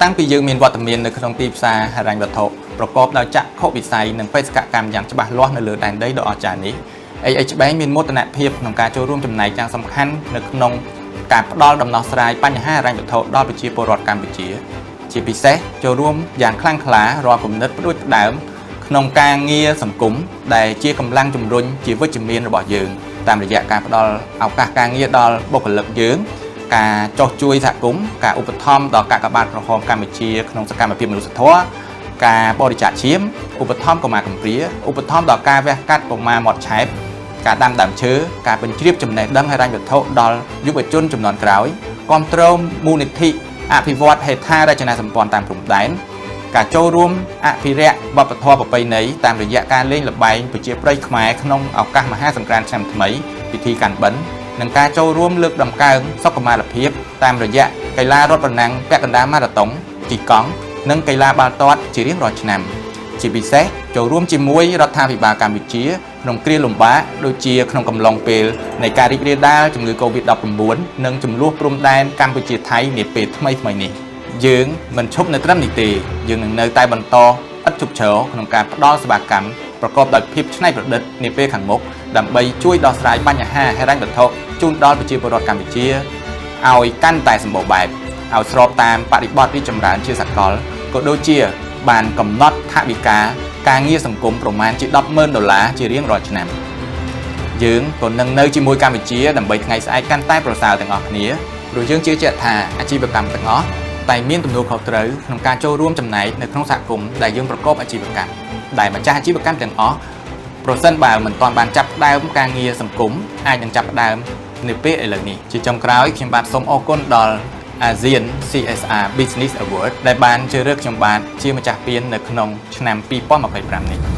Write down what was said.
តាំងពីយើងមានវត្តមាននៅក្នុងទីផ្សារហិរញ្ញវត្ថុប្រកបដោយចក្ខុវិស័យនិងបេសកកម្មយ៉ាងច្បាស់លាស់នៅលើដែនដីដ៏អស្ចារ្យនេះ AH Bank មានមោទនភាពក្នុងការចូលរួមចំណែកយ៉ាងសំខាន់នៅក្នុងការផ្ដល់ដំណោះស្រាយបញ្ហាហិរញ្ញវត្ថុដល់ប្រជាពលរដ្ឋកម្ពុជា ជាពិសេសចូលរួមយ៉ាងខ្លាំងក្លារាល់គំនិតផ្ដួចផ្ដើមក្នុងការងារសង្គមដែលជាកម្លាំងជំរុញជាវិជ្ជមានរបស់យើងតាមរយៈការផ្ដល់ឱកាសការងារដល់បុគ្គលិកយើង ការចុះជួយសហគមន៍ការឧបត្ថម្ភដល់កាកបាទក្រហមកម្ពុជាក្នុងសកម្មភាពមនុស្សធម៌ការបរិច្ចាគឈាមឧបត្ថម្ភកុមារកំព្រាឧបត្ថម្ភដល់ការវះកាត់កុមារមាត់ឆែបការដាំដើមឈើការបញ្ជ្រាបចំណេះដឹងហិរញ្ញវត្ថុដល់យុវជនជំនាន់ក្រោយគាំទ្រមូលនិធិអភិវឌ្ឍហេដ្ឋារចនាសម្ព័ន្ធតាមព្រំដែនការចូលរួមអភិរក្សវប្បធម៌ប្រពៃណីតាមរយៈការលេងល្បែងប្រជាប្រិយខ្មែរក្នុងឱកាសមហាសង្ក្រាន្តឆ្នាំថ្មីពិធីកាន់បិណ្ឌនិងការចូលរួមលើកតម្កើងសុខុមាលភាពតាមរយៈកីឡារត់ប្រណាំងពាក់កណ្ដាលម៉ារ៉ាតុងជិះកង់និងកីឡាបាល់ទាត់ជារៀងរាល់ឆ្នាំ ជាពិសេសចូលរួមជាមួយរដ្ឋាភិបាលកម្ពុជាក្នុងគ្រាលំបាកដូចជាក្នុងកំឡុងពេលនៃការរីករាលដាលជំងឺ Covid-19 និងជម្លោះព្រំដែនកម្ពុជាថៃនាពេលថ្មីៗនេះយើងមិនឈប់នៅត្រឹមនេះទេយើងនឹងនៅតែបន្តឥតឈប់ឈរក្នុងការផ្ដល់សេវាកម្មប្រកបដោយភាពច្នៃប្រឌិតនាពេលខាងមុខដើម្បីជួយដោះស្រាយបញ្ហាហិរញ្ញវត្ថុជូនដល់ប្រជាពលរដ្ឋកម្ពុជាឲ្យកាន់តែសម្បូរបែបឲ្យស្របតាមបរិបទរីកចម្រើនជាសកលក៏ដូចជាបានកំណត់ថវិកាការងារសង្គមប្រមាណជា100000ដុល្លារជារៀងរាល់ឆ្នាំ យើងក៏នឹងនៅជាមួយកម្ពុជាដើម្បីថ្ងៃស្អែកកាន់តែប្រសើរទាំងអស់គ្នាព្រោះយើងជឿជាក់ថាអាជីវកម្មទាំងអស់តែមានទំនួលខុសត្រូវក្នុងការចូលរួមចំណែកនៅក្នុងសហគមន៍ដែលយើងប្រកបអាជីវកម្មដែលម្ចាស់អាជីវកម្មទាំងអស់ប្រសិនបើមិនទាន់បានចាប់ផ្ដើមការងារសង្គមអាចនឹងចាប់ផ្ដើមនៅពេលឥឡូវនេះជាចុងក្រោយខ្ញុំបាទសូមអរគុណដល់ ASEAN CSR Business Award ដែលបានជ្រើសរើសខ្ញុំបាទជាម្ចាស់ពាននៅក្នុងឆ្នាំ2025នេះ។